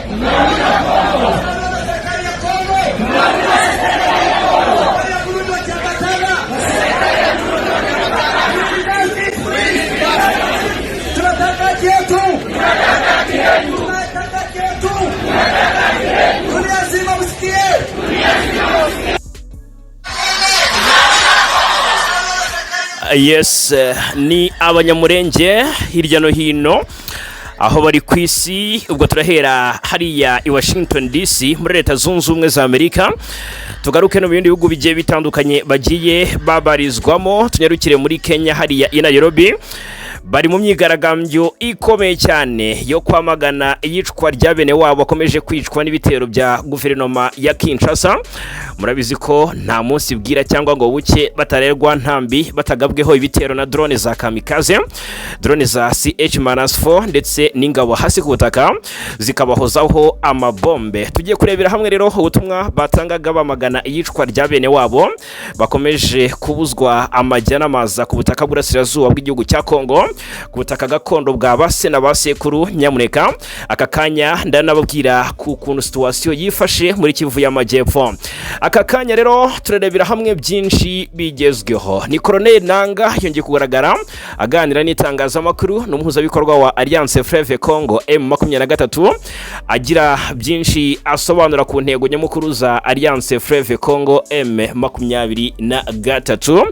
Tunaomba serikali ya Kongo, serikali ya Burundi wakiambatana. Tunataka haki yetu, tunataka haki yetu. Dunia nzima msikie. Yes, ni Abanyamurenge hirya no hino aho bari ku isi. Ubwo turahera hariya i Washington DC muri Leta Zunze Ubumwe za Amerika, tugaruke no mu bindi bihugu bigiye bitandukanye bagiye babarizwamo, tunyarukire muri Kenya hariya i Nairobi. Bari mu myigaragambyo ikomeye cyane yo kwamagana iyicwa rya bene wabo bakomeje kwicwa n'ibitero bya guverinoma ya Kinshasa. Murabizi ko nta munsi bwira cyangwa ngo buke batarerwa ntambi batagabweho ibitero na drone za kamikaze, drone za CH-4, ndetse n'ingabo hasi ku butaka zikabahozaho amabombe. Tugiye kurebera hamwe rero ubutumwa batangaga bamagana iyicwa rya bene wabo bakomeje kubuzwa amajya n'amaza ku butaka bw'Burasirazuba bw'igihugu cya Kongo, ku butaka gakondo bwa base na ba sekuru. Nyamuneka aka kanya ndanababwira ku kuntu situation yifashe muri Kivu y'Amajyepfo. Aka kanya rero turarebera hamwe byinshi bigezweho. Ni Colonel Nanga yongeye kugaragara aganira n'itangazamakuru, n'umuhuzabikorwa wa Alliance Fleuve Congo M23, agira byinshi asobanura ku ntego nyamukuru za Alliance Fleuve Congo M23.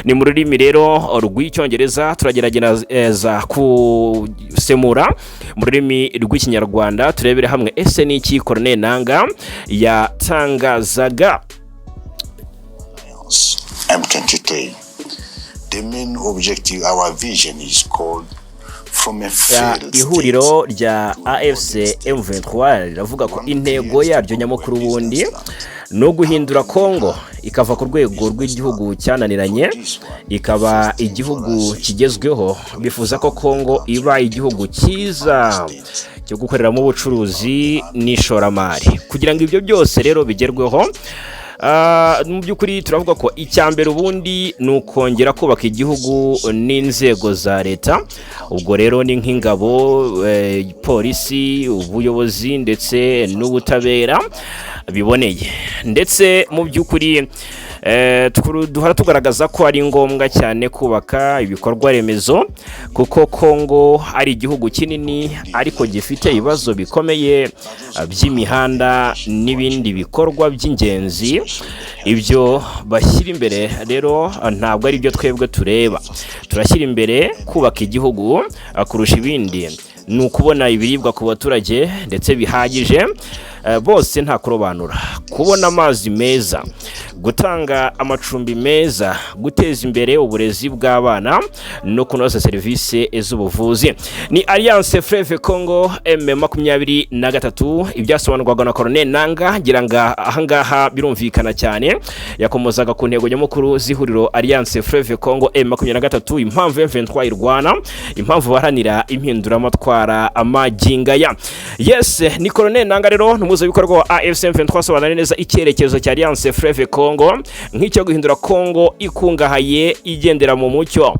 Ni mu rurimi rero rw'Icyongereza, turagerageza kusemura mu rurimi rw'Ikinyarwanda, turebere hamwe ese ni iki Colonel Nanga yatangazaga. M23. The main objective, our vision is called from a failed Ihuriro rya AFC M23 riravuga ko intego yaryo nyamukuru ubundi ni uguhindura Congo ikava ku rwego rw'igihugu cyananiranye ikaba igihugu kigezweho. Bifuza ko Congo iba igihugu cyiza cyo gukoreramo ubucuruzi n'ishoramari. Kugira ngo ibyo byose rero bigerweho, mu by'ukuri turavuga ko icya mbere ubundi ni ukongera kubaka igihugu n'inzego za leta. Ubwo rero ni nk'ingabo, polisi, ubuyobozi ndetse n'ubutabera biboneye. Ndetse mu by'ukuri duhora tugaragaza ko ari ngombwa cyane kubaka ibikorwa remezo, kuko Kongo ari igihugu kinini ariko gifite ibibazo bikomeye by'imihanda n'ibindi bikorwa by'ingenzi. Ibyo bashyira imbere rero ntabwo ari byo twebwe tureba. Turashyira imbere kubaka igihugu kurusha ibindi, ni ukubona ibiribwa ku baturage ndetse bihagije bose nta kurobanura, kubona amazi meza, gutanga amacumbi meza, guteza imbere uburezi bw'abana no kunoza serivisi z'ubuvuzi. Ni Alliance Fleuve Congo M23, ibyasobanurwaga na Colonel Nanga. Ngira ngo ahangaha birumvikana cyane. Yakomozaga ku ntego nyamukuru z'ihuriro Alliance Fleuve Congo M23, impamvu M23 irwana, impamvu baharanira impinduramatwara amagingaya. Yes, ni Colonel Nanga rero, ni umuhuzabikorwa wa AFC M23, asobanura neza icyerekezo cya Alliance Fleuve Congo nk'icyo guhindura Congo ikungahaye, igendera mu mucyo.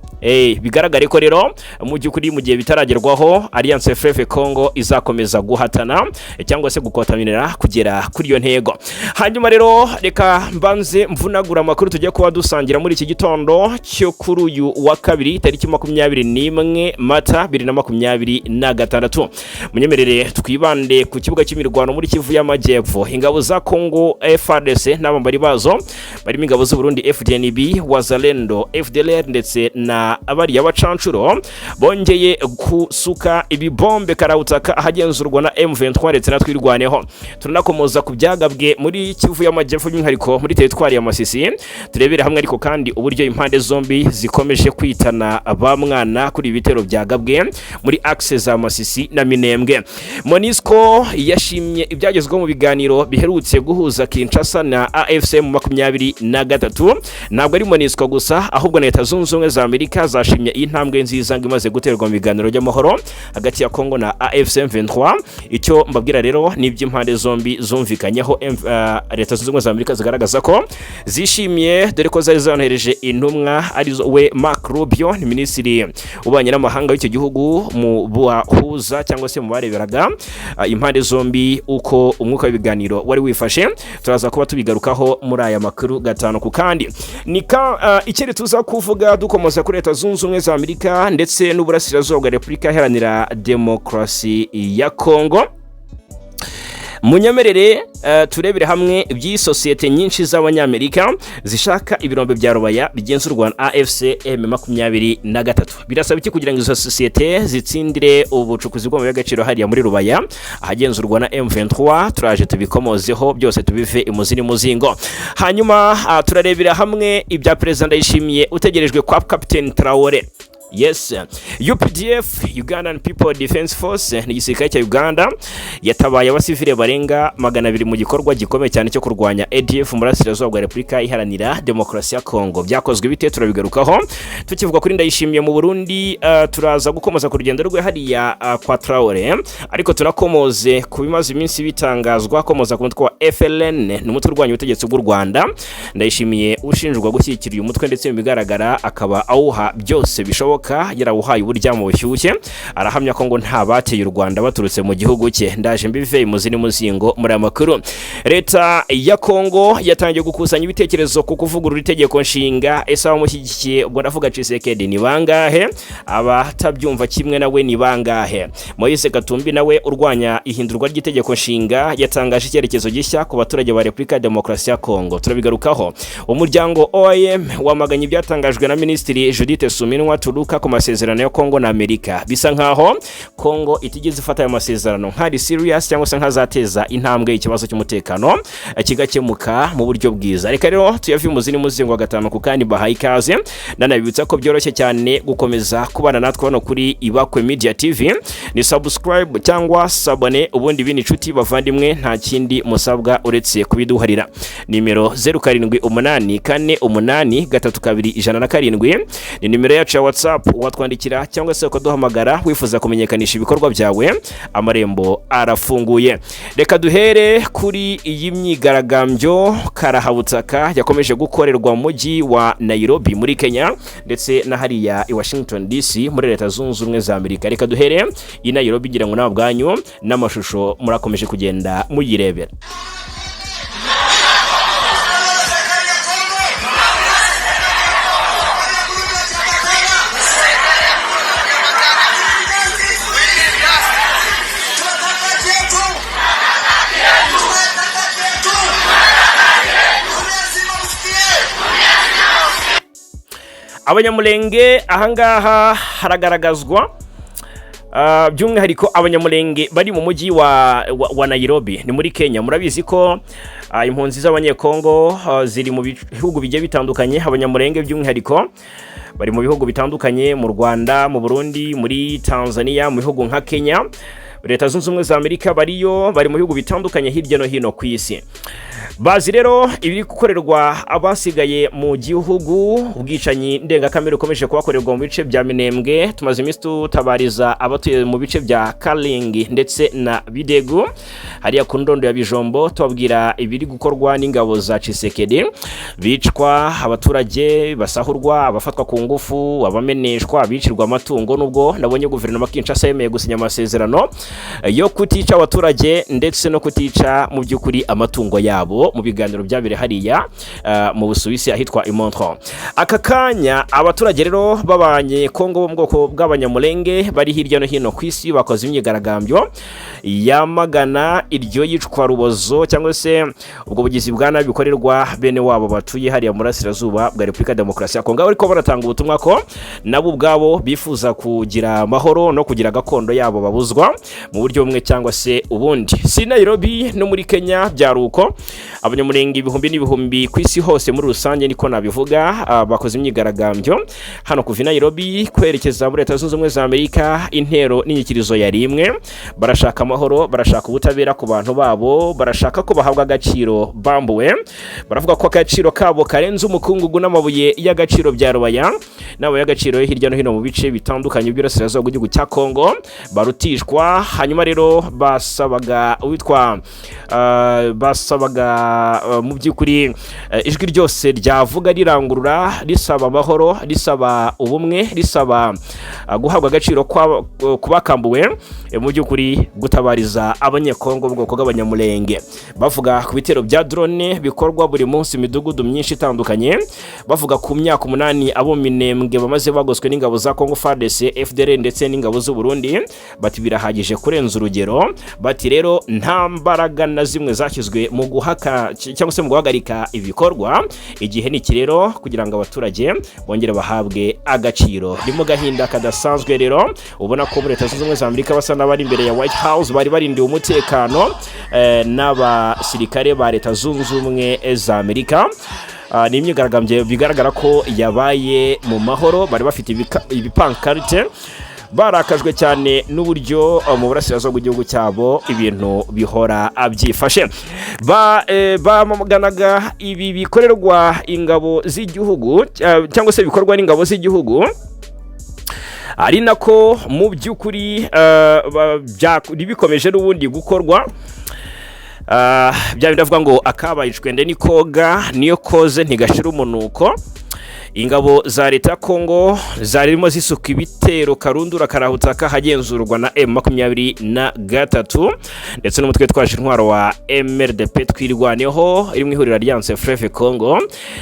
Bigaragare ko rero mu by'ukuri mu gihe bitaragerwaho, Alliance Fleuve Congo izakomeza guhatana cyangwa se gukotanira kugera kuri iyo ntego. Hanyuma rero reka mbanze mvunagura amakuru tugiye kuba dusangira muri iki gitondo cyo kuri uyu wa kabiri, tariki 21 Mata 2026. Munyemerere twibande ku kibuga cy'imirwano muri Kivu y'Amajyepfo. Ingabo za Congo FARDC n'abambari bazo barimo ingabo z'u Burundi FDNB, Wazalendo, FDLR ndetse na bariya bacancuro bongeye gusuka ibibombe karabutaka ahagenzurwa na M23 ndetse na Twirwaneho. Turanakomoza ku byagabwe muri Kivu y'Amajyepfo, by'umwihariko muri teritwari ya Masisi. Turebere hamwe ariko kandi uburyo impande zombi zikomeje kwitana ba mwana kuri ibi bitero byagabwe muri axe za Masisi na Minembwe. MONUSCO yashimye ibyakozwe na FARDC mu kurwanya M23. Ibyagezweho mu biganiro biherutse guhuza Kinshasa na AFC M 23 ntabwo ari MONUSCO gusa, ahubwo na Leta Zunze Ubumwe za Amerika zashimye iyi ntambwe nziza ngo imaze guterwa mu biganiro by'amahoro hagati ya Kongo na AFC M23. Icyo mbabwira rero ni iby'impande zombi zumvikanyeho. Leta Zunze Ubumwe za Amerika zigaragaza ko zishimiye, dore ko zari zanohereje intumwa, arizo we Mark Rubio, ni minisitiri w'ububanyi n'amahanga w'icyo gihugu, mu bahuza cyangwa se mu bareberaga impande zombi uko umwuka w'ibiganiro wari wifashe. Turaza kuba tubigarukaho muri aya makuru gatanu ku kandi. Ni ka ikindi tuza kuvuga dukomoza kuri Leta Zunze Ubumwe za Amerika ndetse n'uburasirazuba bwa Repubulika Iharanira Demokarasi ya Kongo. Munyemerere turebere hamwe iby'iyi sosiyete nyinshi z'Abanyamerika zishaka ibirombe bya Rubaya bigenzurwa na AFC M 23. Birasaba iki kugira ngo izo sosiyete zitsindire ubucukuzi bw'amabuye y'agaciro hariya muri Rubaya ahagenzurwa na M23? Turaje tubikomozeho byose, tubive imuzi n'umuzingo. Hanyuma turarebera hamwe ibya Perezida Ndayishimiye utegerejwe kwa Captain Traore. Yes, UPDF, Ugandan People Defense Force, ni igisirikare cya Uganda, yatabaye abasivile barenga 200 mu gikorwa gikomeye cyane cyo kurwanya ADF mu burasirazuba bwa Repubulika Iharanira Demokarasi ya Kongo. Byakozwe bite? Turabigarukaho. Tukivuga kuri Ndayishimiye mu Burundi, turaza gukomoza ku rugendo rwe hariya kwa Traore, ariko tunakomoze ku bimaze iminsi bitangazwa komoza ku mutwe wa FLN, ni umutwe urwanya ubutegetsi bw'u Rwanda. Ndayishimiye ushinjwa gushyigikira uyu mutwe, ndetse mu bigaragara akaba awuha byose bishoboka, yarawuhaye uburyamo bushyushye. Arahamya ko ngo nta bateye u Rwanda baturutse mu gihugu cye. Ndaje mbive imuzi n'umuzingo muri aya makuru. Leta ya Kongo yatangiye gukusanya ibitekerezo ku kuvugurura itegeko nshinga. Ese abamushyigikiye, ubwo ndavuga Tshisekedi, ni bangahe? Abatabyumva kimwe nawe ni bangahe? Moise Katumbi nawe urwanya ihindurwa ry'itegeko nshinga yatangaje icyerekezo gishya ku baturage ba Repubulika ya Demokarasi ya Kongo. Turabigarukaho. Umuryango OIM wamaganye ibyatangajwe na Minisitiri Judith Suminwa Tuluka ku masezerano ya Kongo na Amerika. Bisa nkaho Kongo itigeze ifata ayo masezerano nk'ari serious cyangwa se nk'azateza intambwe ikibazo cy'umutekano kigakemuka mu buryo bwiza. Reka rero tuyave imuzi n'umuzingo wa gatanu ku kandi. Bahaye ikaze, nanabibutsa ko byoroshye cyane gukomeza kubana natwe hano kuri Ibakwe Media TV. Ni subscribe cyangwa s'abonner, ubundi bini inshuti bavandimwe, nta kindi musabwa uretse kubiduharira. Nimero 0784832107 ni nimero yacu ya WhatsApp. Watwandikira cyangwa se ukaduhamagara wifuza kumenyekanisha ibikorwa byawe, amarembo arafunguye. Reka duhere kuri iyi myigaragambyo karahabutaka yakomeje gukorerwa mu mujyi wa Nairobi muri Kenya, ndetse na hariya i Washington DC muri Leta Zunze Ubumwe za Amerika. Reka duhere i Nairobi, ngira ngo nawe ubwanyu n'amashusho murakomeje kugenda muyirebera. Serikali ya Kongo. Serikali ya Burundi ya Tunataka haki yetu. Tunataka haki yetu. Dunia nzima msikie. Abanyamulenge ahangaha haragaragazwa by'umwihariko Abanyamulenge bari mu mujyi wa Nairobi, ni muri Kenya. Murabizi ko impunzi z'Abanyekongo ziri mu bihugu bigiye bitandukanye. Abanyamulenge by'umwihariko bari mu bihugu bitandukanye, mu Rwanda, mu Burundi, muri Tanzania, mu bihugu nka Kenya, Leta Zunze Ubumwe za Amerika bariyo, bari mu bihugu bitandukanye hirya no hino ku isi. Bazi rero ibiri gukorerwa abasigaye mu gihugu, ubwicanyi ndengakamere bukomeje kubakorerwa mu bice bya Minembwe. Tumaze iminsi tutabariza abatuye mu bice bya Karingi ndetse na Bidegu hariya ku Ndondo ya Bijombo, tubabwira ibiri gukorwa n'ingabo za Tshisekedi, bicwa abaturage, basahurwa, abafatwa ku ngufu, abameneshwa, abicirwa amatungo, nubwo nabonye guverinoma Kinshasa yemeye gusinya amasezerano yo kutica abaturage ndetse no kutica mu by'ukuri amatungo yabo mu biganiro byabereye hariya mu Busuwisi ahitwa i Montreux. Aka kanya abaturage rero babanye Kongo bo mu bwoko bw'Abanyamulenge bari hirya no hino ku isi bakoze imyigaragambyo yamagana iryo yicwa rubozo cyangwa se ubwo bugizi bwa nabi bukorerwa bene wabo batuye hariya mu burasirazuba bwa Repubulika ya Demokarasi ya Kongo, ariko baratanga ubutumwa ko nabo ubwabo bifuza kugira amahoro no kugira gakondo yabo babuzwa mu buryo bumwe cyangwa se ubundi. Si Nairobi, no muri Kenya byari uko. Abanyamurenge ibihumbi n'ibihumbi ku isi hose muri rusange, niko nabivuga, bakoze imyigaragambyo hano kuva i Nairobi kwerekeza muri Leta Zunze Ubumwe za Amerika. Intero n'inyikirizo yari imwe: barashaka amahoro, barashaka ubutabera ku bantu babo, barashaka ko bahabwa agaciro bambuwe. Baravuga ko agaciro kabo karenze umukungugu n'amabuye y'agaciro bya Rubaya n'amabuye y'agaciro yo hirya no hino mu bice bitandukanye by'Iburasirazuba bw'igihugu cya Kongo barutishwa. Hanyuma rero basabaga uwitwa basabaga mu by'ukuri ijwi ryose ryavuga rirangurura, risaba amahoro, risaba ubumwe, risaba guhabwa agaciro ku bakambuwe, mu by'ukuri gutabariza Abanyekongo bwoko bw'Abanyamulenge. Bavuga ku bitero bya drone bikorwa buri munsi mu midugudu myinshi itandukanye, bavuga ku myaka 8 abo Minembwe bamaze bagoswe n'ingabo za Congo FARDC, FDLR ndetse n'ingabo z'u Burundi. Bati birahagije kurenza urugero. Bati rero nta mbaraga na zimwe zashyizwe mu guhaka cyangwa se mu guhagarika ibikorwa. Igihe ni iki rero kugira ngo abaturage bongere bahabwe agaciro. Ni mu gahinda kadasanzwe rero ubona ko muri Leta Zunze Ubumwe za Amerika basa n'abari imbere ya White House, bari barindiwe umutekano n'abasirikare ba Leta Zunze Ubumwe za Amerika. Ni imyigaragambyo bigaragara ko yabaye mu mahoro. Bari bafite ibipankarite, barakajwe cyane n'uburyo mu burasirazuba bw'igihugu cyabo ibintu bihora byifashe. Bamaganaga ibi bikorerwa ingabo z'igihugu cyangwa se bikorwa n'ingabo z'igihugu, ari nako mu by'ukuri bikomeje n'ubundi gukorwa. Bya bindi avuga ngo akabaye icwende ni koga, niyo koze ntigashira umunuko. Ingabo za leta ya Kongo zarimo zisuka ibitero karundura karahutaka ahagenzurwa na M23 ndetse n'umutwe twaje intwaro wa MRDP Twirwaneho iri mu ihuriro Alliance Fleuve Congo.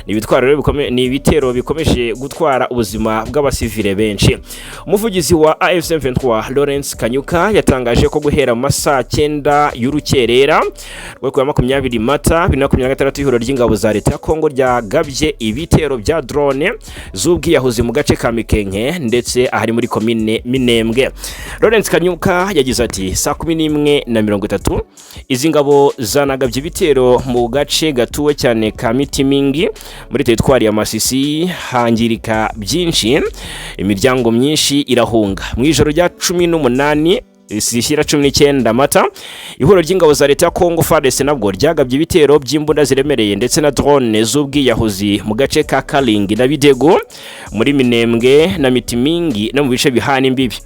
Ni ibitwaro rero ni ibitero bikomeje gutwara ubuzima bw'abasivile benshi. Umuvugizi wa AFC M23, Lawrence Kanyuka, yatangaje ko guhera mu masaa 9 y'urukerera rwo kuwa 20 Mata 2026, ihuriro ry'ingabo za leta ya Kongo ryagabye ibitero bya drone z'ubwiyahuzi mu gace ka Mikenke ndetse ahari muri komine Minembwe. Lawrence Kanyuka yagize ati: "Saa 11:30 izi ngabo zanagabye ibitero mu gace gatuwe cyane ka Mitimingi muri teritwari ya Masisi, hangirika byinshi, imiryango myinshi irahunga. Mu ijoro rya 18 zishyira 19 Mata, ihuriro ry'ingabo za leta ya Congo FARDC nabwo ryagabye ibitero by'imbunda ziremereye ndetse na drone z'ubwiyahuzi mu gace ka Kalingi na Bidego muri Minembwe na Mitimingi no mu bice bihana imbibi."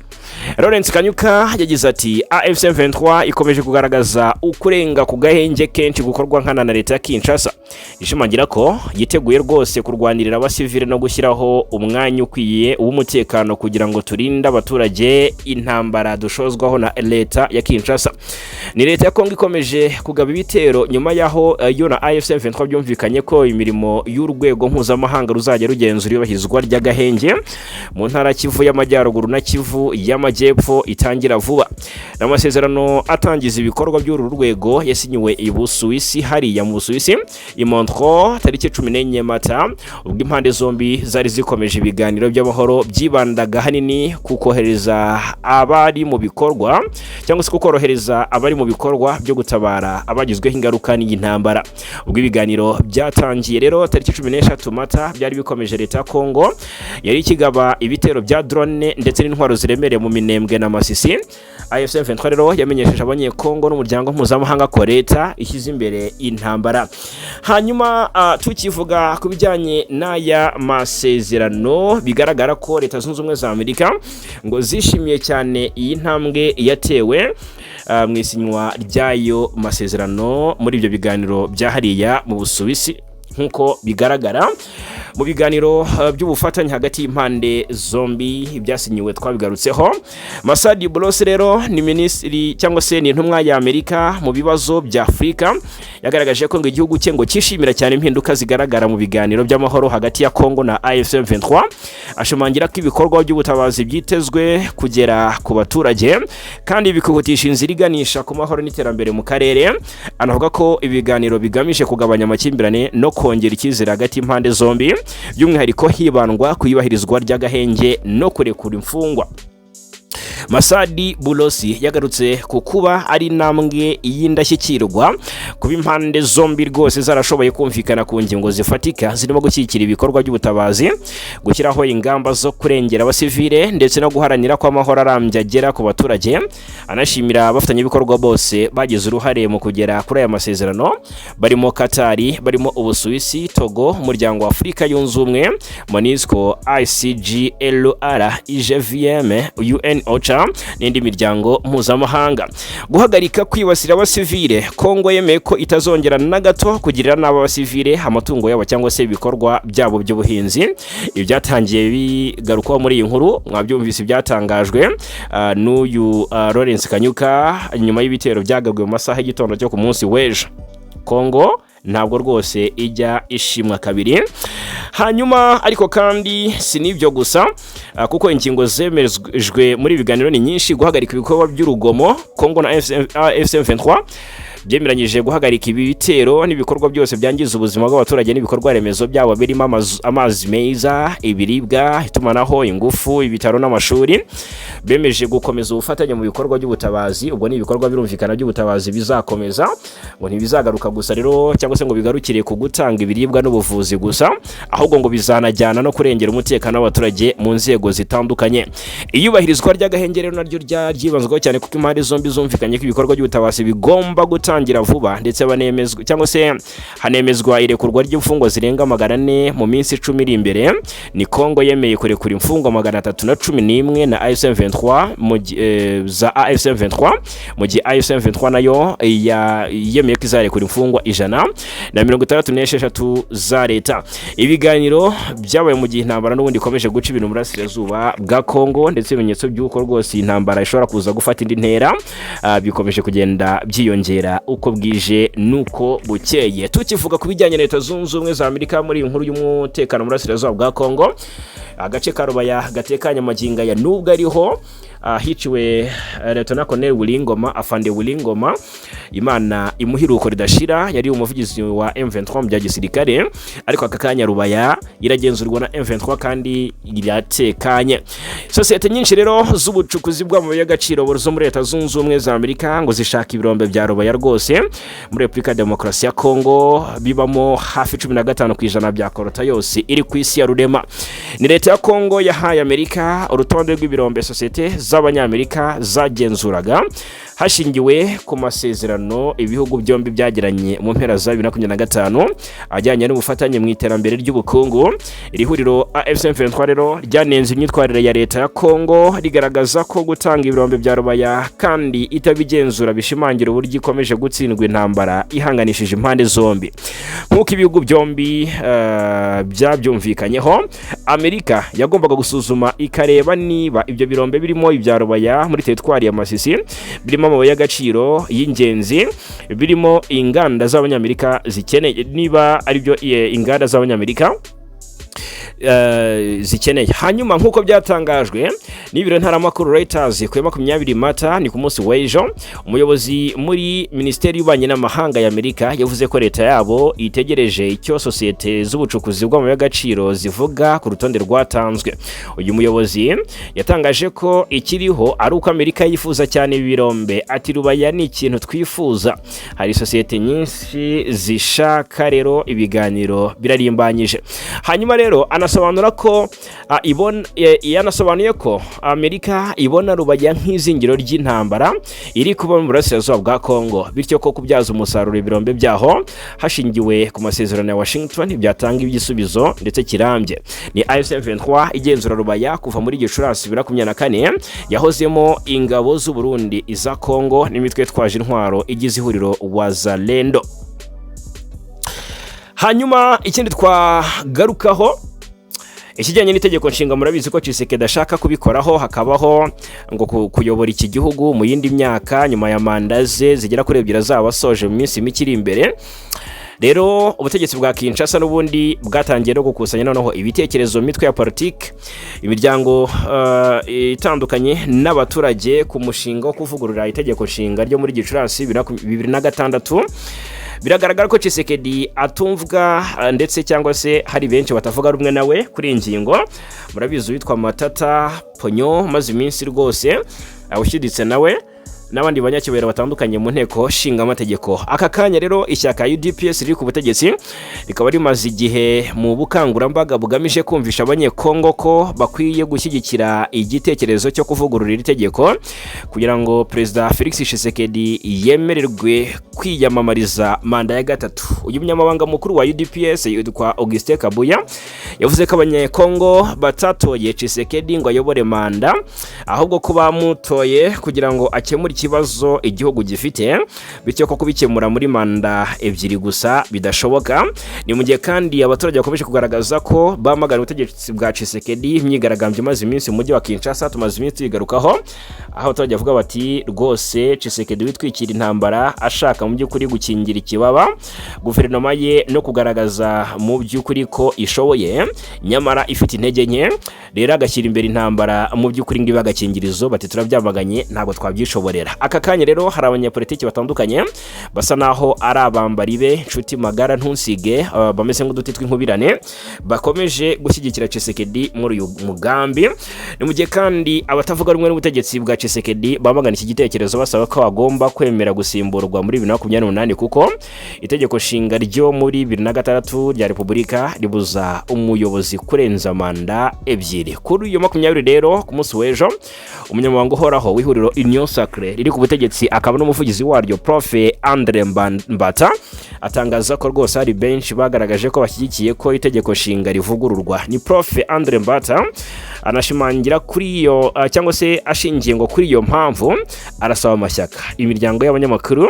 Lawrence Kanyuka yagize ati: "AFC M23 ikomeje kugaragaza ukurenga ku gahenge kenshi gukorwa nkana na leta ya Kinshasa, ishimangira ko yiteguye rwose kurwanirira abasivile no gushyiraho umwanya ukwiye w'umutekano kugira ngo turinde abaturage intambara dushozwaho na leta ya Kinshasa." Ni leta ya Kongo ikomeje kugaba ibitero nyuma y'aho yo na AFC M23 byumvikanye ko imirimo y'urwego mpuzamahanga ruzajya rugenzura iyubahirizwa ry'agahenge mu ntara Kivu y'Amajyaruguru na Kivu y'Amajyepfo itangira vuba. N'amasezerano atangiza ibikorwa by'uru rwego yasinyiwe i Busuwisi, hariya mu Busuwisi i Montreux, tariki 14 Mata, ubwo impande zombi zari zikomeje ibiganiro by'amahoro byibandaga hanini ku kohereza abari mu bikorwa cyangwa se ku korohereza abari mu bikorwa byo gutabara abagizweho ingaruka n'iyi ntambara. Ubwo ibiganiro byatangiye rero tariki 13 Mata byari bikomeje, leta ya Kongo yari ikigaba ibitero bya drone ndetse n'intwaro ziremereye mu Minembwe na Masisi. AFC M23 rero yamenyesheje Abanyekongo n'umuryango mpuzamahanga ko leta ishyize imbere intambara. Hanyuma tukivuga ku bijyanye n'aya masezerano, bigaragara ko Leta Zunze Ubumwe za Amerika ngo zishimiye cyane iyi ntambwe yatewe mu isinywa ry'ayo masezerano muri ibyo biganiro bya hariya mu Busuwisi, nk'uko bigaragara mu biganiro by'ubufatanye hagati y'impande zombi byasinyiwe twabigarutseho. Masadi Boulos rero ni minisitiri cyangwa se ni intumwa ya Amerika mu bibazo bya Afurika, yagaragaje ko ngo igihugu cye ngo cyishimira cyane impinduka zigaragara mu biganiro by'amahoro hagati ya Congo na AFC M23, ashimangira ko ibikorwa by'ubutabazi byitezwe kugera ku baturage kandi bikihutisha inzira iganisha ku mahoro n'iterambere mu karere. Anavuga ko ibiganiro bigamije kugabanya amakimbirane no kongera icyizere hagati y'impande zombi, by'umwihariko hibandwa ku iyubahirizwa ry'agahenge no kurekura imfungwa. Massad Boulos yagarutse ku kuba ari intambwe y'indashyikirwa kuba impande zombi rwose zarashoboye kumvikana ku ngingo zifatika, zirimo gushyigikira ibikorwa by'ubutabazi, gushyiraho ingamba zo kurengera abasivile ndetse no guharanira ko amahoro arambye agera ku baturage. Anashimira abafatanyabikorwa bose bagize uruhare mu kugera kuri aya masezerano, barimo Katari, barimo Ubusuwisi, Togo, Umuryango wa Afurika Yunze Ubumwe, MONUSCO, ICGLR, IGVM, UN OCHA n'indi miryango mpuzamahanga. Guhagarika kwibasira abasivile: Kongo yemeye ko itazongera na gato kugirira nabi abasivile, amatungo yabo cyangwa se ibikorwa byabo by'ubuhinzi. Ibi byatangiye bigarukwaho muri iyi nkuru, mwabyumvise, byatangajwe n'uyu Lawrence Kanyuka nyuma y'ibitero byagabwe mu masaha y'igitondo cyo ku munsi w'ejo. Kongo ntabwo rwose ijya ishimwa kabiri. Hanyuma ariko kandi si n'ibyo gusa, kuko ingingo zemejwe muri ibi biganiro ni nyinshi. Guhagarika ibikorwa by'urugomo: Kongo na AFC M23 byemeranyije guhagarika ibi bitero n'ibikorwa byose byangiza ubuzima bw'abaturage n'ibikorwa remezo byabo, birimo amazi meza, ibiribwa, itumanaho, ingufu, ibitaro n'amashuri. Bemeje gukomeza ubufatanye mu bikorwa by'ubutabazi. Ubwo ni ibikorwa birumvikana by'ubutabazi bizakomeza, ngo ntibizagaruka gusa rero cyangwa se ngo bigarukire ku gutanga ibiribwa n'ubuvuzi gusa, ahubwo ngo bizanajyana no kurengera umutekano w'abaturage mu nzego zitandukanye. Iyubahirizwa ry'agahenge rero naryo ryibanzweho cyane, kuko impande zombi zumvikanye ko ibikorwa by'ubutabazi bigomba gutangira vuba, ndetse banemezwa cyangwa se hanemezwa irekurwa ry'imfungwa zirenga 400 mu minsi 10 iri imbere. Ni Kongo yemeye kurekura imfungwa 311 na AFC M23 za AFC M23, mu gihe AFC M23 nayo yemeye ko izarekura imfungwa 166 za leta. Ibiganiro byabaye mu gihe intambara n'ubundi ikomeje guca ibintu mu burasirazuba bwa Kongo, ndetse ibimenyetso by'uko rwose iyi ntambara ishobora kuza gufata indi ntera bikomeje kugenda byiyongera uko bwije n'uko bukeye. Tukivuga ku bijyanye na Leta Zunze Ubumwe za Amerika muri iyi nkuru y'umutekano mu burasirazuba bwa Kongo, agace ka Rubaya gatekanye magingo aya, nubwo ariho hiciwe Lieutenant Colonel Willy Ngoma, Afande Willy Ngoma, Imana imuhe iruhuko ridashira, yari umuvugizi wa M23 mu bya gisirikare. Ariko aka kanya Rubaya iragenzurwa na M23 kandi iratekanye. Sosiyete nyinshi rero z'ubucukuzi bw'amabuye y'agaciro zo muri Leta Zunze Ubumwe za Amerika ngo zishaka ibirombe bya Rubaya rwose muri Repubulika ya Demokarasi ya Kongo, bibamo hafi 15% bya coltan yose iri ku isi ya rurema. Ni leta ya Kongo yahaye Amerika urutonde rw'ibirombe sosiyete z'Abanyamerika zagenzuraga, hashingiwe ku masezerano ibihugu byombi byagiranye mu mpera za 2025 ajyanye n'ubufatanye mu iterambere ry'ubukungu. Iri huriro AFC M23 rero ryanenze imyitwarire ya leta ya Kongo, rigaragaza ko gutanga ibirombe bya Rubaya kandi itabigenzura bishimangira uburyo ikomeje gutsindwa intambara ihanganishije impande zombi. Nk'uko ibihugu byombi byabyumvikanyeho, Amerika yagombaga gusuzuma ikareba niba ibyo birombe birimo ibya Rubaya muri teritwari ya Masisi birimo amabuye y'agaciro y'ingenzi, birimo inganda z'Abanyamerika zikeneye, niba aribyo inganda z'Abanyamerika zikeneye. Hanyuma nk'uko byatangajwe n'ibiro ntaramakuru Reuters ku ya 20 Mata, ni ku munsi w'ejo, umuyobozi muri Minisiteri y'Ububanyi n'Amahanga ya Amerika yavuze ko leta yabo itegereje icyo sosiyete z'ubucukuzi bw'amabuye y'agaciro zivuga ku rutonde rwatanzwe. Uyu muyobozi yatangaje ko ikiriho ari uko Amerika yifuza cyane ibi birombe. Ati: "Rubaya ni ikintu twifuza, hari sosiyete nyinshi zishaka, rero ibiganiro birarimbanyije." Hanyuma rero anasobanura ko ibona, yanasobanuye ko Amerika ibona Rubaya nk'izingiro ry'intambara iri kuba mu burasirazuba bwa Kongo, bityo ko kubyaza umusaruro ibirombe byaho hashingiwe ku masezerano ya Washington byatanga igisubizo ndetse kirambye. Ni AFC M23 igenzura Rubaya kuva muri Gicurasi 2024, yahozemo ingabo z'u Burundi, iza Kongo n'imitwe yitwaje intwaro igize ihuriro Wazalendo. Hanyuma ikindi twagarukaho, ikijyanye n'itegeko nshinga, murabizi ko Tshisekedi ashaka kubikoraho, hakabaho ngo kuyobora iki gihugu mu yindi myaka nyuma ya manda ze zigera kuri ebyiri azaba asoje mu minsi mike iri imbere. Rero ubutegetsi bwa Kinshasa n'ubundi bwatangiye no gukusanya noneho ibitekerezo mu mitwe ya politiki, imiryango itandukanye n'abaturage ku mushinga wo kuvugurura itegeko nshinga ryo muri Gicurasi 2006. Biragaragara ko Tshisekedi atumvwa ndetse cyangwa se hari benshi batavuga rumwe nawe kuri iyi ngingo. Murabizi, uwitwa Matata Ponyo maze iminsi rwose Ushyiditse nawe n'abandi banyacyubahiro batandukanye mu nteko nshingamategeko. Aka kanya rero ishyaka UDPS riri ku butegetsi rikaba rimaze igihe mu bukangurambaga bugamije kumvisha Abanyekongo ko bakwiye gushyigikira igitekerezo cyo kuvugurura iri tegeko kugira ngo Perezida Felix Tshisekedi yemererwe kwiyamamariza manda ya gatatu. Uyu munyamabanga mukuru wa UDPS yitwa Augustin Kabuya yavuze ko Abanyekongo batatoye Tshisekedi ngo ayobore manda, ahubwo ko bamutoye kugira ngo akemure ikibazo igihugu gifite, bityo ko kubikemura muri manda ebyiri gusa bidashoboka. Ni mu gihe kandi abaturage bakomeje kugaragaza ko bamagana ubutegetsi bwa Tshisekedi. Imyigaragambyo imaze iminsi mu mujyi wa Kinshasa tumaze iminsi tuyigarukaho, aho abaturage bavuga bati: "Rwose Tshisekedi witwikira intambara ashaka mu by'ukuri gukingira ikibaba guverinoma ye no kugaragaza mu by'ukuri ko ishoboye, nyamara ifite intege nke, rero agashyira imbere intambara mu by'ukuri ngo ibe agakingirizo." Bati: "Turabyamaganye, ntabwo twabyishoborera." Aka kanya rero hari abanyapolitiki batandukanye basa naho ari abambari be, inshuti magara ntunsige, bameze nk'uduti tw'inkubirane, bakomeje gushyigikira Tshisekedi muri uyu mugambi. Ni mu gihe kandi abatavuga rumwe n'ubutegetsi bwa Tshisekedi bamagana iki gitekerezo, basaba ko agomba kwemera gusimburwa muri 2028, kuko itegeko nshinga ryo muri 2006 rya Repubulika ribuza umuyobozi kurenza manda ebyiri. Kuri uyu 20 rero, ku munsi w'ejo, umunyamabanga uhoraho w'ihuriro Union Sacrée riri ku butegetsi akaba n'umuvugizi waryo, Prof Andre Mbata, atangaza ko rwose hari benshi bagaragaje ko bashyigikiye ko itegeko nshinga rivugururwa. Ni Prof Andre Mbata anashimangira kuri iyo, cyangwa se ashingiye ngo kuri iyo mpamvu, arasaba amashyaka, imiryango y'abanyamakuru,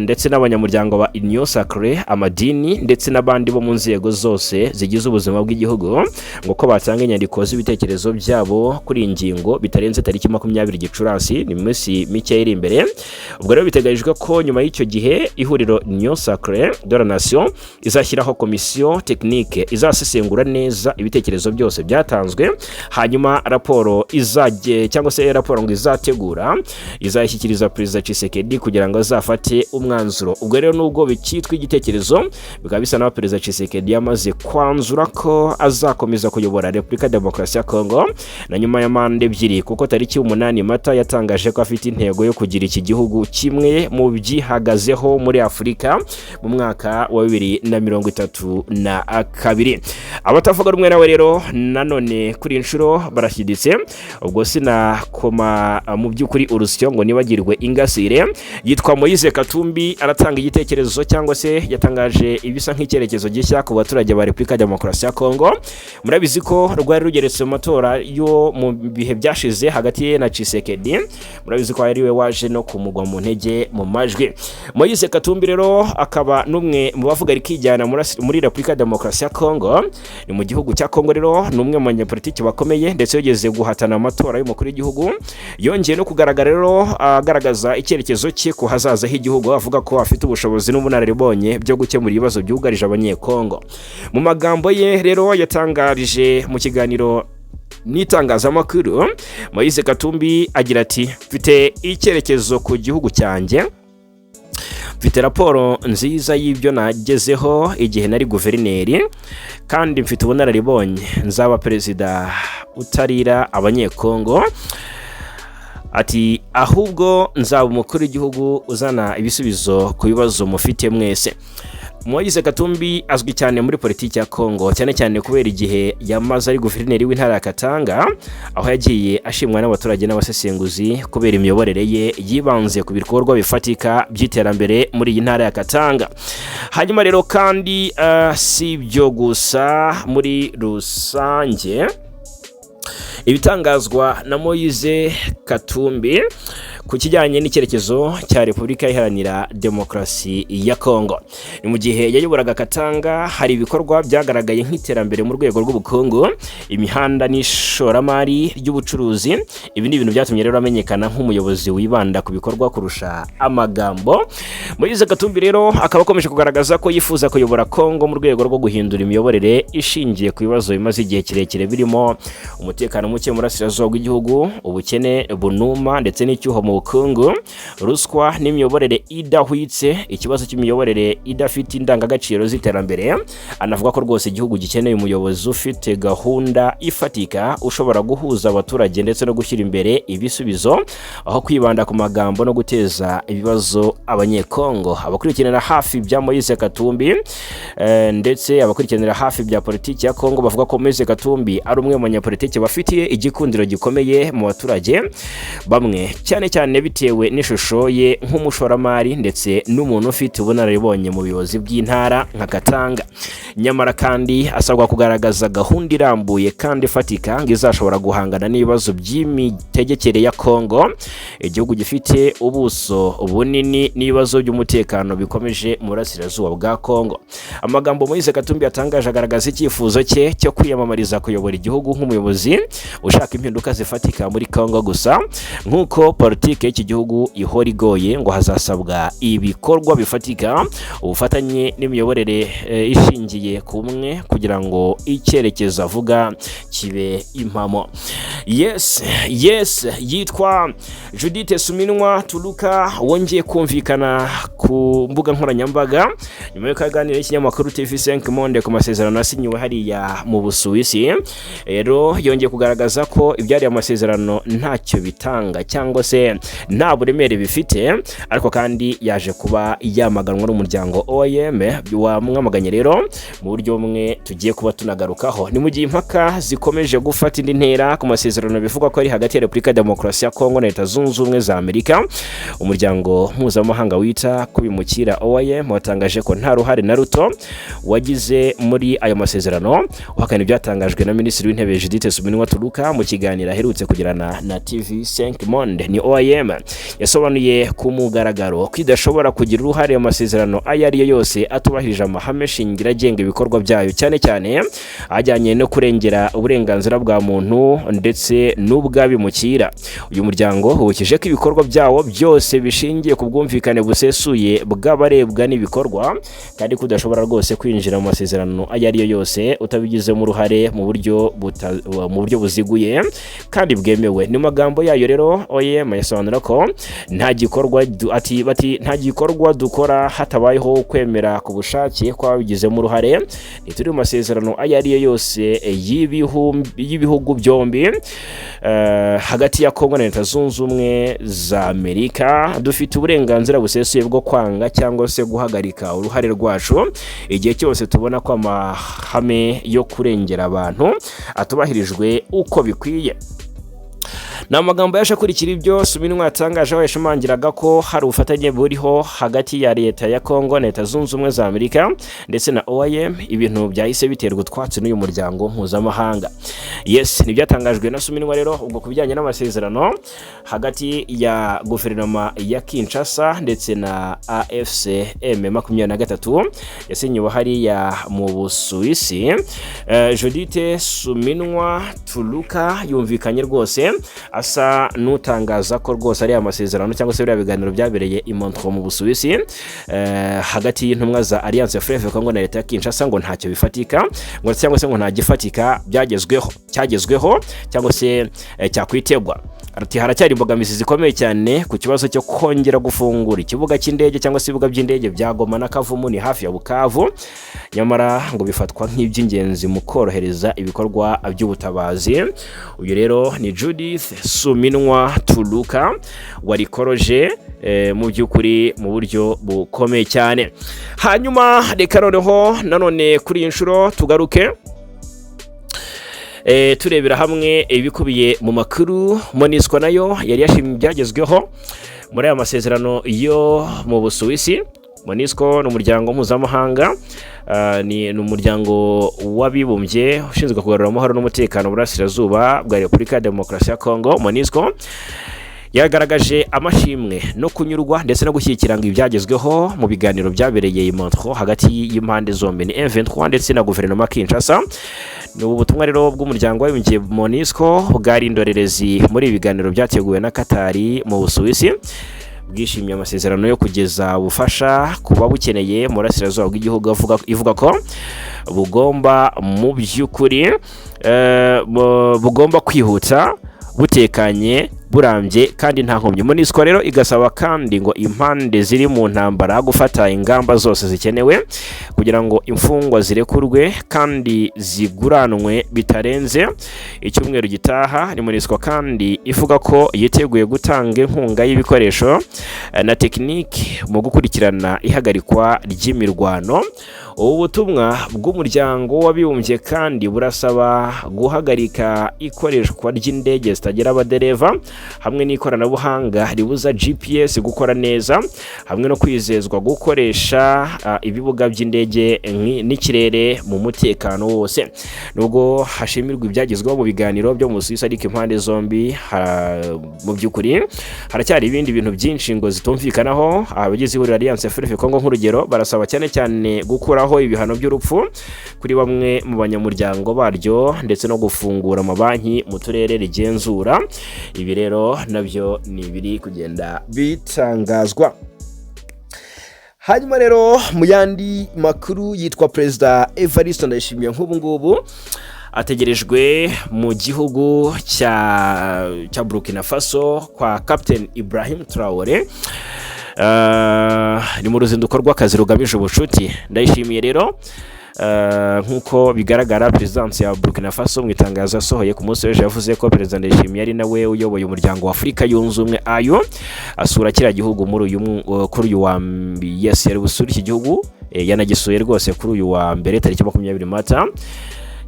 ndetse n'abanyamuryango ba Union Sacrée, amadini ndetse n'abandi bo mu nzego zose zigize ubuzima bw'igihugu ngo ko batanga inyandiko z'ibitekerezo byabo kuri iyi ngingo bitarenze tariki 20 Gicurasi, ni mu minsi mike iri imbere. Ubwo rero biteganyijwe ko nyuma y'icyo gihe ihuriro Union Sacrée de la Nation izashyiraho komisiyo technique izasesengura neza ibitekerezo byose byatanzwe, hanyuma raporo izajye, cyangwa se raporo ngo izategura, izayishyikiriza Perezida Tshisekedi kugira ngo azafate umwanzuro. Ubwo rero nubwo bikitwa igitekerezo, bikaba bisa naho Perezida Tshisekedi yamaze kwanzura ko azakomeza kuyobora Repubulika ya Demokarasi ya Kongo na nyuma ya manda ebyiri, kuko tariki 8 Mata yatangaje ko afite intego yo kugira iki gihugu kimwe mu byihagazeho muri Afurika mu mwaka wa 2032. Abatavuga rumwe nawe rero nanone kuri iyi nshuro barashyiditse. Ubwo sinakoma mu by'ukuri urusyo ngo nibagirwe ingasire. Yitwa Moise Katumbi, aratanga igitekerezo, cyangwa se yatangaje ibisa nk'icyerekezo gishya ku baturage ba Repubulika ya Demokarasi ya Kongo. Murabizi ko rwari rugeretse mu matora yo mu bihe byashize hagati ye na Tshisekedi. Murabizi ko ari we waje no kumugwa mu ntege mu majwi. Moise Katumbi rero akaba n'umwe mu bavuga rikijyana muri Repubulika ya Demokarasi ya Kongo. Ni mu gihugu cya Kongo rero, ni umwe mu banyapolitiki bakomeye, ndetse yigeze guhatana amatora y'umukuru w'igihugu. Yongeye no kugaragara rero agaragaza icyerekezo cye ku hazaza h'igihugu, avuga ko afite ubushobozi n'ubunararibonye byo gukemura ibibazo byugarije Abanyekongo. Mu magambo ye rero yatangarije mu kiganiro n'itangazamakuru, Moise Katumbi agira ati: "Mfite icyerekezo ku gihugu cyanjye, mfite raporo nziza y'ibyo nagezeho igihe nari guverineri, kandi mfite ubunararibonye. Nzaba perezida utarira Abanyekongo." Ati: "Ahubwo nzaba umukuru w'igihugu uzana ibisubizo ku bibazo mufite mwese." Moise Katumbi azwi cyane muri politiki ya Kongo, cyane cyane kubera igihe yamaze ari guverineri w'intara ya Katanga, aho yagiye ashimwa n'abaturage n'abasesenguzi kubera imiyoborere ye yibanze ku bikorwa bifatika by'iterambere muri iyi ntara ya Katanga. Hanyuma rero kandi si ibyo gusa, muri rusange ibitangazwa na Moise Katumbi ku kijyanye n'icyerekezo cya Repubulika Iharanira Demokarasi ya Kongo, ni mu gihe yayoboraga Katanga hari ibikorwa byagaragaye nk'iterambere mu rwego rw'ubukungu, imihanda n'ishoramari ry'ubucuruzi. Ibi ni ibintu byatumye rero amenyekana nk'umuyobozi wibanda ku bikorwa kurusha amagambo. Moise Katumbi rero akaba akomeje kugaragaza ko yifuza kuyobora Kongo mu rwego rwo guhindura imiyoborere ishingiye ku bibazo bimaze igihe kirekire, birimo umutekano muke mu burasirazuba bw'igihugu, ubukene bunuma ndetse n'icyuho mu mu bukungu, ruswa n'imiyoborere idahwitse, ikibazo cy'imiyoborere idafite indangagaciro z'iterambere. Anavuga ko rwose igihugu gikeneye umuyobozi ufite gahunda ifatika, ushobora guhuza abaturage ndetse no gushyira imbere ibisubizo aho kwibanda ku magambo no guteza ibibazo Abanyekongo. Abakurikiranira hafi bya Moise Katumbi ndetse abakurikiranira hafi bya politiki ya Kongo bavuga ko Moise Katumbi ari umwe mu banyapolitiki bafitiye igikundiro gikomeye mu baturage bamwe, cyane cyane bitewe n'ishusho ye nk'umushoramari ndetse n'umuntu ufite ubunararibonye mu buyobozi bw'intara nka Katanga. Nyamara kandi asabwa kugaragaza gahunda irambuye kandi ifatika ngo izashobora guhangana n'ibibazo by'imitegekere ya Kongo, igihugu gifite ubuso bunini n'ibibazo by'umutekano bikomeje mu burasirazuba bwa Kongo. Amagambo Moise Katumbi yatangaje agaragaza icyifuzo cye cyo kwiyamamariza kuyobora igihugu nk'umuyobozi ushaka impinduka zifatika muri Kongo. Gusa nk'uko politiki y'iki gihugu ihora igoye, ngo hazasabwa ibikorwa bifatika, ubufatanye n'imiyoborere ishingiye ku bumwe kugira ngo icyerekezo avuga kibe impamo. Yes, yitwa Judith Suminwa Tuluka, wongeye kumvikana ku mbuga nkoranyambaga nyuma y'uko aganira n'ikinyamakuru TV5 Monde ku masezerano yasinyiwe hariya mu Busuwisi. Rero yongeye kugaragaza ko ibyari amasezerano ntacyo bitanga cyangwa se nta buremere bifite, ariko kandi yaje kuba yamaganwa n'umuryango OIM, wamwamaganye rero mu buryo bumwe tugiye kuba tunagarukaho. Ni mu gihe impaka zikomeje gufata indi ntera ku masezerano bivugwa ko ari hagati ya Repubulika ya Demokarasi ya Kongo na Leta Zunze Ubumwe za Amerika. Umuryango mpuzamahanga wita ku bimukira, OIM, watangaje ko nta ruhare na ruto wagize muri ayo masezerano, uhakana ibyatangajwe na Minisitiri w'Intebe Judith Suminwa Tuluka mu kiganiro aherutse kugirana na TV5 Monde. Ni OIM yasobanuye ku mugaragaro ko idashobora kugira uruhare mu masezerano ayo ari yo yose atubahirije amahame shingiro agenga ibikorwa byayo, cyane cyane ajyanye no kurengera uburenganzira bwa muntu ndetse n'ubw'abimukira. Uyu muryango wibukije ko ibikorwa byawo byose bishingiye ku bwumvikane busesuye bw'abarebwa n'ibikorwa, kandi ko udashobora rwose kwinjira mu masezerano ayo ari yo yose utabigizemo uruhare mu buryo buziguye kandi bwemewe. Ni magambo yayo rero, OIM yasobanura ko nta gikorwa ati bati nta gikorwa dukora hatabayeho kwemera ku bushake kw'ababigizemo uruhare. Ntituri mu masezerano ayo ari yo yose y'ibihugu byombi hagati ya Kongo na Leta Zunze Ubumwe za Amerika. Dufite uburenganzira busesuye bwo kwanga cyangwa se guhagarika uruhare rwacu igihe cyose tubona ko amahame yo kurengera abantu atubahirijwe uko bikwiye. Ni amagambo yaje akurikira ibyo Suminwa yatangaje, aho yashimangiraga ko hari ubufatanye buriho hagati ya leta ya Kongo na Leta Zunze Ubumwe za Amerika ndetse na OIM, ibintu byahise biterwa utwatsi n'uyu muryango mpuzamahanga. Yes, ntibyatangajwe na Suminwa rero ubwo ku bijyanye n'amasezerano hagati ya guverinoma ya Kinshasa ndetse na AFC M23 yasinyiwe hariya mu Busuwisi. Judith Suminwa Tuluka yumvikanye rwose asa n'utangaza ko rwose ari amasezerano cyangwa se biriya biganiro byabereye i Montreux mu Busuwisi hagati y'intumwa za Alliance Fleuve Congo na leta ya Kinshasa ngo ntacyo bifatika, ngo cyangwa se ngo nta gifatika byagezweho, cyagezweho cyangwa se cyakwitegwa. Ati haracyari imbogamizi zikomeye cyane ku kibazo cyo kongera gufungura ikibuga cy'indege cyangwa se ibibuga by'indege bya Goma na Kavumu, ni hafi ya Bukavu, nyamara ngo bifatwa nk'iby'ingenzi mu korohereza ibikorwa by'ubutabazi. Uyu rero ni Judith Suminwa Tuluka warikoroje mu by'ukuri mu buryo bukomeye cyane. Hanyuma reka noneho nanone kuri iyi nshuro tugaruke turebera hamwe ibikubiye mu makuru. MONUSCO nayo yari yashimye ibyagezweho muri aya masezerano yo mu Busuwisi. MONUSCO ni umuryango mpuzamahanga, ni umuryango w'abibumbye ushinzwe kugarura amahoro n'umutekano mu burasirazuba bwa Repubulika ya Demokarasi ya Kongo. MONUSCO yagaragaje amashimwe no kunyurwa ndetse no gushyigikira ngo ibyagezweho mu biganiro byabereye i Montreux hagati y'impande zombi, ni M23 ndetse na guverinoma Kinshasa. Ni ubu butumwa rero bw'umuryango w'abibumbye MONUSCO bwari indorerezi muri ibi biganiro byateguwe na Katari mu Busuwisi, bwishimiye amasezerano yo kugeza ubufasha ku babukeneye mu burasirazuba bw'igihugu, ivuga ko bugomba mu by'ukuri bugomba kwihuta, butekanye. Burambye kandi nta nkomyi. MONUSCO rero igasaba kandi ngo impande ziri mu ntambara gufata ingamba zose zikenewe kugira ngo imfungwa zirekurwe kandi ziguranwe bitarenze icyumweru gitaha. Ni MONUSCO kandi ivuga ko yiteguye gutanga inkunga y'ibikoresho na tekiniki mu gukurikirana ihagarikwa ry'imirwano. Ubu butumwa bw'Umuryango w'Abibumbye kandi burasaba guhagarika ikoreshwa ry'indege zitagira abadereva hamwe n'ikoranabuhanga ribuza GPS gukora neza, hamwe no kwizezwa gukoresha ibibuga by'indege n'ikirere mu mutekano wose. Nubwo hashimirwa ibyagezweho mu biganiro byo mu Busuwisi, ariko impande zombi mu by'ukuri haracyari ibindi bintu byinshi ngo zitumvikanaho. Abagize ihuriro Alliance Fleuve Congo, nk'urugero, barasaba cyane cyane gukuraho ibihano by'urupfu kuri bamwe mu banyamuryango baryo ndetse no gufungura amabanki mu turere rigenzura. Ibi rero nabyo ni ibiri kugenda bitangazwa. Hanyuma rero mu yandi makuru, yitwa Perezida Evariste Ndayishimiye nk'ubu ngubu ategerejwe mu gihugu cya Burkina Faso kwa Captain Ibrahim Traore. Ni mu ruzinduko rw'akazi rugamije ubucuti. Ndayishimiye rero, nk'uko bigaragara, perezidansi ya Burkina Faso mu itangazo yasohoye ku munsi w'ejo yavuze ko Perezida Ndayishimiye, ari nawe uyoboye Umuryango wa Afurika Yunze Ubumwe, AU, asura kiriya gihugu muri uyu kuri uyu wa yes, yari busure iki gihugu, yanagisuye rwose kuri uyu wa mbere tariki 20 Mata.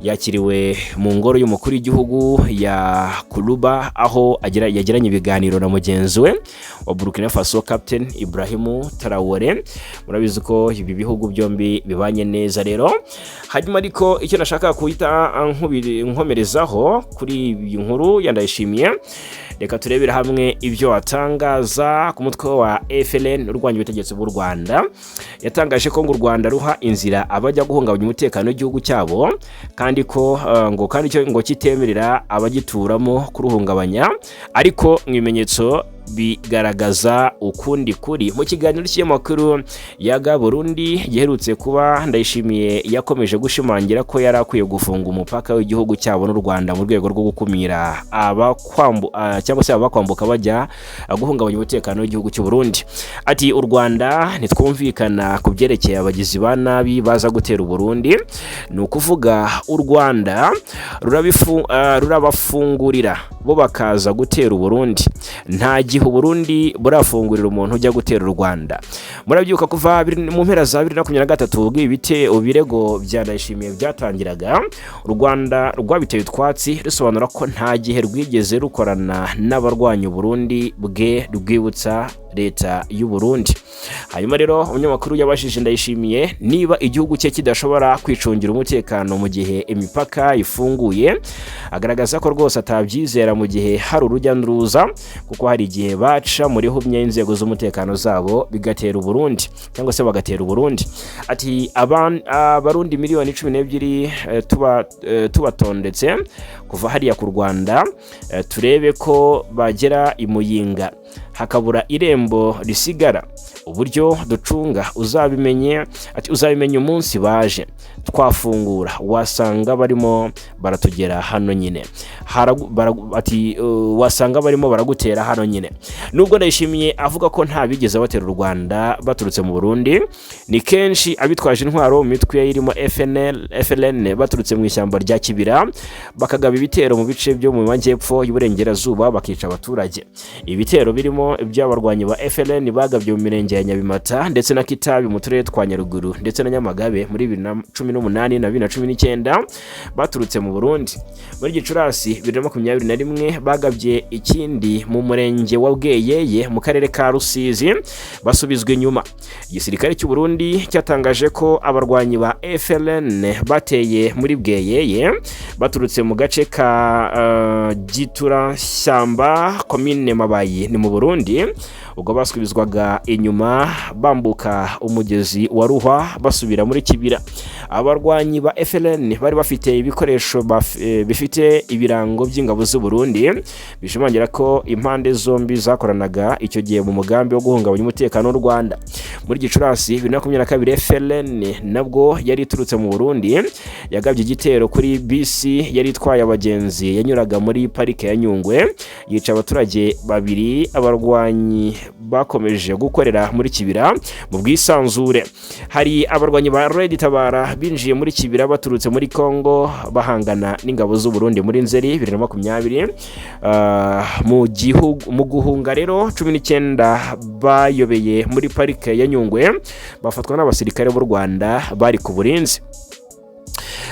Yakiriwe mu ngoro y'umukuru w'igihugu ya Koulouba, aho yagiranye ibiganiro na mugenzi we wa Burkina Faso, Captain Ibrahim Traore. Murabizi ko ibi bihugu byombi bibanye neza rero. Hanyuma ariko icyo nashaka guhita nkomerezaho kuri iyi nkuru ya Ndayishimiye, reka turebere hamwe ibyo atangaza ku mutwe wa FLN urwanya ubutegetsi bw'u Rwanda. Yatangaje ko ngo u Rwanda ruha inzira abajya guhungabanya umutekano w'igihugu cyabo, kandi ko ngo kandi cyo ngo kitemerera abagituramo kuruhungabanya, ariko mu bimenyetso bigaragaza ukundi kuri. Mu kiganiro cy'amakuru yaga Burundi giherutse kuba, Ndayishimiye yakomeje gushimangira ko yari akwiye gufunga umupaka w'igihugu cyabo n'u Rwanda mu rwego rwo gukumira abakwambu cyangwa se abakwambuka bajya guhungabanya umutekano w'igihugu cy'u Burundi. Ati: "U Rwanda ntitwumvikana ku byerekeye abagizi ba nabi baza gutera u Burundi. Ni ukuvuga u Rwanda rurabafungurira bo bakaza gutera u Burundi. Nta gihe u Burundi burafungurira umuntu ujya gutera u Rwanda." Murabyibuka kuva mu mpera za 2023, ubwo ibirego bya Ndayishimiye byatangiraga, u Rwanda rwabiteye utwatsi, rusobanura ko nta gihe rwigeze rukorana n'abarwanya u Burundi bwe rwibutsa leta y'u Burundi. Hanyuma rero umunyamakuru yabashije Ndayishimiye niba igihugu cye kidashobora kwicungira umutekano mu gihe imipaka ifunguye, agaragaza ko rwose atabyizera mu gihe hari urujya n'uruza, kuko hari igihe baca muri humye inzego z'umutekano zabo bigatera Uburundi cyangwa se bagatera Uburundi. Ati: "Abarundi miliyoni 12 tubatondetse kuva hariya ku Rwanda, turebe ko bagera i Muyinga hakabura irembo risigara. Uburyo ducunga uzabimenye." Ati: "Uzabimenya umunsi baje twafungura, wasanga barimo baratugera hano nyine." Ati: "Wasanga barimo baragutera hano nyine." Nubwo Ndayishimiye avuga ko nta bigeze batera u Rwanda baturutse mu Burundi, ni kenshi abitwaje intwaro mu mitwe irimo FNL, FLN baturutse mu ishyamba rya Kibira bakagaba ibitero mu bice byo mu majyepfo y'uburengerazuba, bakica abaturage. Ibitero birimo iby'abarwanyi ba FLN bagabye mu mirenge ya Nyabimata ndetse na Kitabi mu turere twa Nyaruguru ndetse na Nyamagabe muri 2018 na 2019 baturutse mu Burundi. Muri Gicurasi 2021 bagabye ikindi mu murenge wa Bweyeye mu karere ka Rusizi, basubizwa inyuma. Igisirikare cy'u Burundi cyatangaje ko abarwanyi ba FLN bateye muri Bweyeye baturutse mu gace ka Giturashyamba, komine Mabayi, ni mu Burundi. Ubwo basubizwaga inyuma bambuka umugezi wa Ruhwa basubira muri Kibira. Abarwanyi ba FLN bari bafite ibikoresho bifite ibirango by'ingabo z'u Burundi, bishimangira ko impande zombi zakoranaga icyo gihe mu mugambi wo guhungabanya umutekano w'u Rwanda. Muri Gicurasi 2022, FLN nabwo yari iturutse mu Burundi yagabye igitero kuri bisi yari itwaye abagenzi yanyuraga muri Parike ya Nyungwe, yica abaturage babiri. Abarwanyi bakomeje gukorera muri Kibira mu bwisanzure. Hari abarwanyi ba Red Tabara binjiye muri Kibira baturutse muri Congo, bahangana n'ingabo z'u Burundi muri Nzeri 2020. Mu gihugu mu guhunga rero, 19 bayobeye muri Parike ya Nyungwe, bafatwa n'abasirikare b'u Rwanda bari ku burinzi.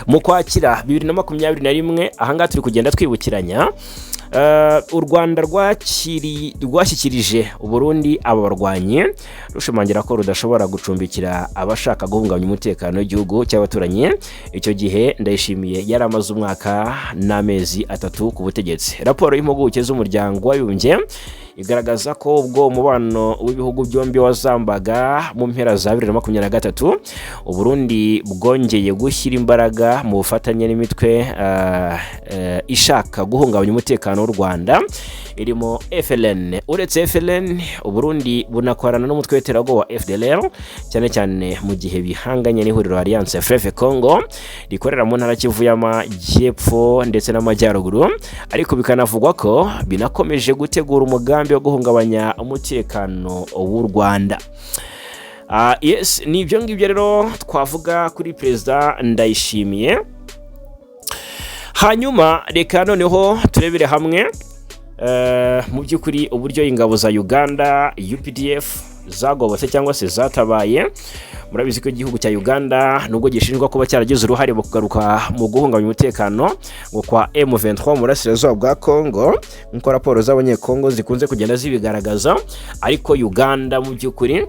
Mu Kwakira 2021, ahangaha turi kugenda twibukiranya, u Rwanda rwashyikirije Uburundi aba barwanyi, rushimangira ko rudashobora gucumbikira abashaka guhungabanya umutekano w'igihugu cy'abaturanyi. Icyo gihe Ndayishimiye yari amaze umwaka n'amezi 3 ku butegetsi. Raporo y'impuguke z'Umuryango w'Abibumbye igaragaza ko ubwo umubano w'ibihugu byombi wazambaga mu mpera za 2023, Uburundi bwongeye gushyira imbaraga mu bufatanye n'imitwe ishaka guhungabanya umutekano w'u Rwanda irimo FLN. Uretse FLN, Uburundi bunakorana n'umutwe w'iterabwoba wa FDLR, cyane cyane mu gihe bihanganye n'ihuriro Alliance Fleuve Congo rikorera mu ntara Kivu y'Amajyepfo ndetse n'Amajyaruguru, ariko bikanavugwa ko binakomeje gutegura umugambi wo guhungabanya umutekano w'u Rwanda. Yes, ni ibyo ngibyo rero twavuga kuri Perezida Ndayishimiye. Hanyuma reka noneho turebere hamwe mu by'ukuri uburyo ingabo za Uganda UPDF zagobotse cyangwa se zatabaye. Murabizi ko igihugu cya Uganda, nubwo gishinjwa kuba cyaragize uruhare mu kugaruka mu guhungabanya umutekano ngo kwa M23 mu burasirazuba bwa Congo, nk'uko raporo z'Abanyekongo zikunze kugenda zibigaragaza, ariko Uganda mu by'ukuri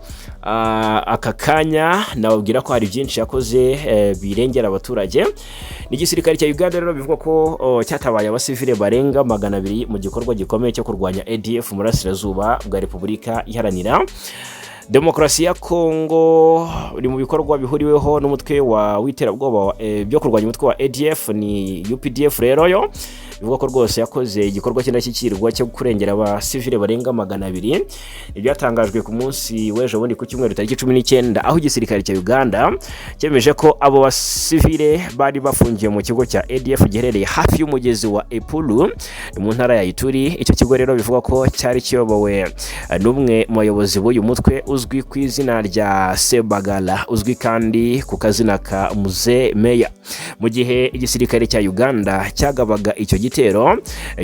aka kanya nababwira ko hari byinshi yakoze birengera abaturage. N'igisirikare cya Uganda rero bivugwa ko cyatabaye abasivile barenga 200 mu gikorwa gikomeye cyo kurwanya ADF mu burasirazuba bwa Repubulika Iharanira Demokarasi ya Kongo. Uri mu bikorwa bihuriweho n'umutwe wa w'iterabwoba byo kurwanya umutwe wa ADF. Ni UPDF rero yo bivugwa ko rwose yakoze igikorwa cy'indashyikirwa cyo kurengera abasivile barenga 200. Ibyatangajwe ku munsi w'ejo bundi ku cyumweru tariki 19, aho igisirikare cya Uganda cyemeje ko abo basivile bari bafungiye mu kigo cya ADF giherereye hafi y'umugezi wa Epulu mu ntara ya Ituri. Icyo kigo rero bivugwa ko cyari kiyobowe n'umwe mu bayobozi b'uyu mutwe uzwi ku izina rya Sebagala, uzwi kandi ku kazina ka Muze Meya. Mu gihe igisirikare cya Uganda cyagabaga icyo gitero,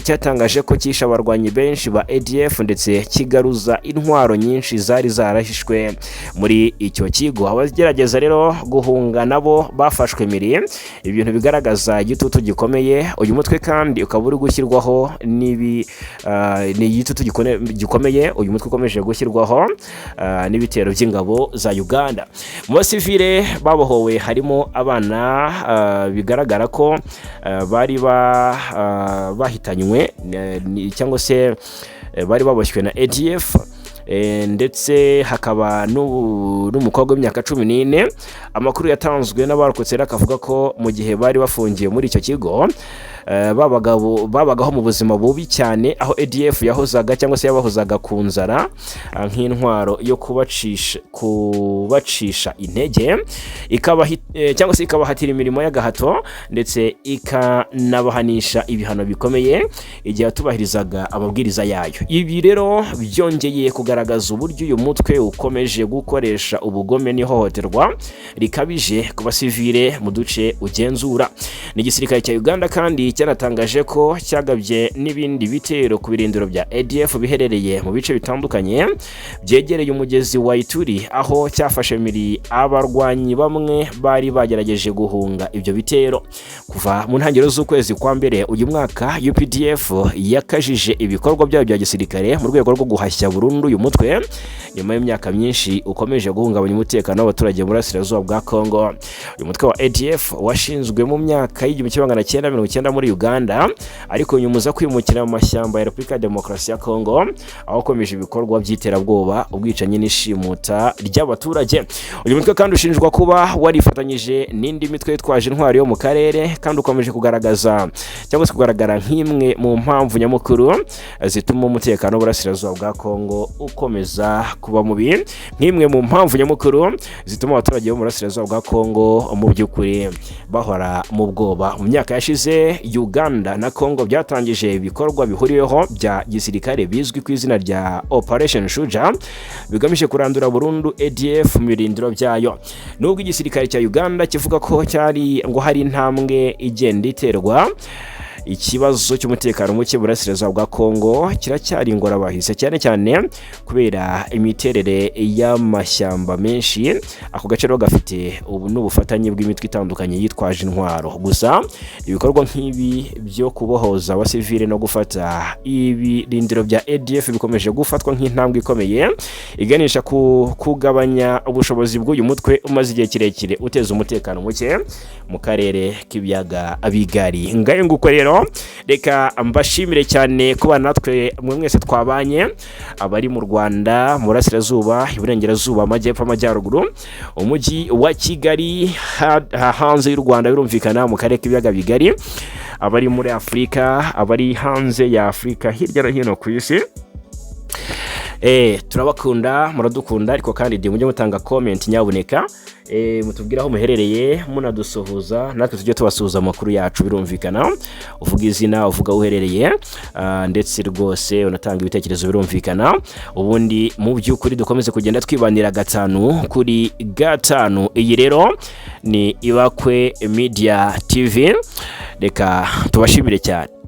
cyatangaje ko cyishe abarwanyi benshi ba ADF ndetse kigaruza intwaro nyinshi zari zarahishwe muri icyo kigo. Abagerageza rero guhunga nabo bafashwe miri, ibintu bigaragaza igitutu gikomeye uyu mutwe kandi ukaba uri gushyirwaho n'ibi ni igitutu gikomeye uyu mutwe ukomeje gushyirwaho n'ibitero by'ingabo za Uganda. Mu basivile babohowe harimo abana bigaragara ko bari bahitanywe cyangwa se bari baboshywe na ADF, ndetse hakaba n'umukobwa w'imyaka 14. Amakuru yatanzwe n'abarokotse rero akavuga ko mu gihe bari bafungiye muri icyo kigo babagaho mu buzima bubi cyane, aho ADF yahozaga cyangwa se yabahozaga ku nzara nk'intwaro yo kubacisha intege, cyangwa se ikabahatira imirimo y'agahato, ndetse ikanabahanisha ibihano bikomeye igihe yatubahirizaga amabwiriza yayo. Ibi rero byongeye kugaragaza uburyo uyu mutwe ukomeje gukoresha ubugome n'ihohoterwa rikabije ku basivile mu duce ugenzura. N'igisirikare cya Uganda kandi cyanatangaje ko cyagabye n'ibindi bitero ku birindiro bya ADF biherereye mu bice bitandukanye byegereye umugezi wa Ituri, aho cyafashe miri abarwanyi bamwe bari bagerageje guhunga ibyo bitero. Kuva mu ntangiriro z'ukwezi kwa mbere uyu mwaka, UPDF yakajije ibikorwa byayo bya gisirikare mu rwego rwo guhashya burundu uyu mutwe, nyuma y'imyaka myinshi ukomeje guhungabanya umutekano w'abaturage mu burasirazuba bwa Congo. Uyu mutwe wa ADF washinzwe mu myaka y'1998. muri Uganda, ariko nyuma uza kwimukira mu mashyamba ya Repubulika ya Demokarasi ya Kongo, aho wakomeje ibikorwa by'iterabwoba, ubwicanyi n'ishimuta ry'abaturage. Uyu mutwe kandi ushinjwa kuba warifatanyije n'indi mitwe yitwaje intwaro yo mu karere, kandi ukomeje kugaragaza cyangwa se kugaragara nk'imwe mu mpamvu nyamukuru zituma umutekano w'uburasirazuba bwa Kongo ukomeza kuba mubi, nk'imwe mu mpamvu nyamukuru zituma abaturage bo mu burasirazuba bwa Kongo mu by'ukuri bahora mu bwoba. Mu myaka yashize, Uganda na Kongo byatangije ibikorwa bihuriweho bya gisirikare bizwi ku izina rya Operation Shuja, bigamije kurandura burundu ADF mu birindiro byayo. Nubwo igisirikare cya Uganda kivuga ko cyari ngo hari intambwe igenda iterwa, ikibazo cy'umutekano muke mu burasirazuba bwa Kongo kiracyari ingorabahizi, cyane cyane kubera imiterere y'amashyamba menshi ako gace rero gafite ubu n'ubufatanye bw'imitwe itandukanye yitwaje intwaro. Gusa ibikorwa nk'ibi byo kubohoza abasivile no gufata ibirindiro bya ADF bikomeje gufatwa nk'intambwe ikomeye iganisha ku kugabanya ubushobozi bw'uyu mutwe umaze igihe kirekire uteza umutekano muke mu karere k'ibiyaga bigari. Ngayo nguko rero, reka mbashimire cyane kuba natwe mwe mwese twabanye, abari mu Rwanda, mu burasirazuba, iburengerazuba, amajyepfo, amajyaruguru, umujyi wa Kigali, hanze y'u Rwanda birumvikana, mu karere k'ibiyaga bigari, abari muri Afurika, abari hanze ya Afurika, hirya no hino ku isi. Turabakunda, muradukunda, ariko kandi igihe mujye mutanga comment nyabuneka, mutubwire aho muherereye, munadusuhuza, natwe tujye tubasuhuza amakuru yacu. Birumvikana uvuga izina, uvuga aho uherereye, ndetse rwose unatanga ibitekerezo birumvikana. Ubundi mu by'ukuri dukomeze kugenda twibanira gatanu kuri gatanu. Iyi rero ni Ibakwe Media TV, reka tubashimire cyane.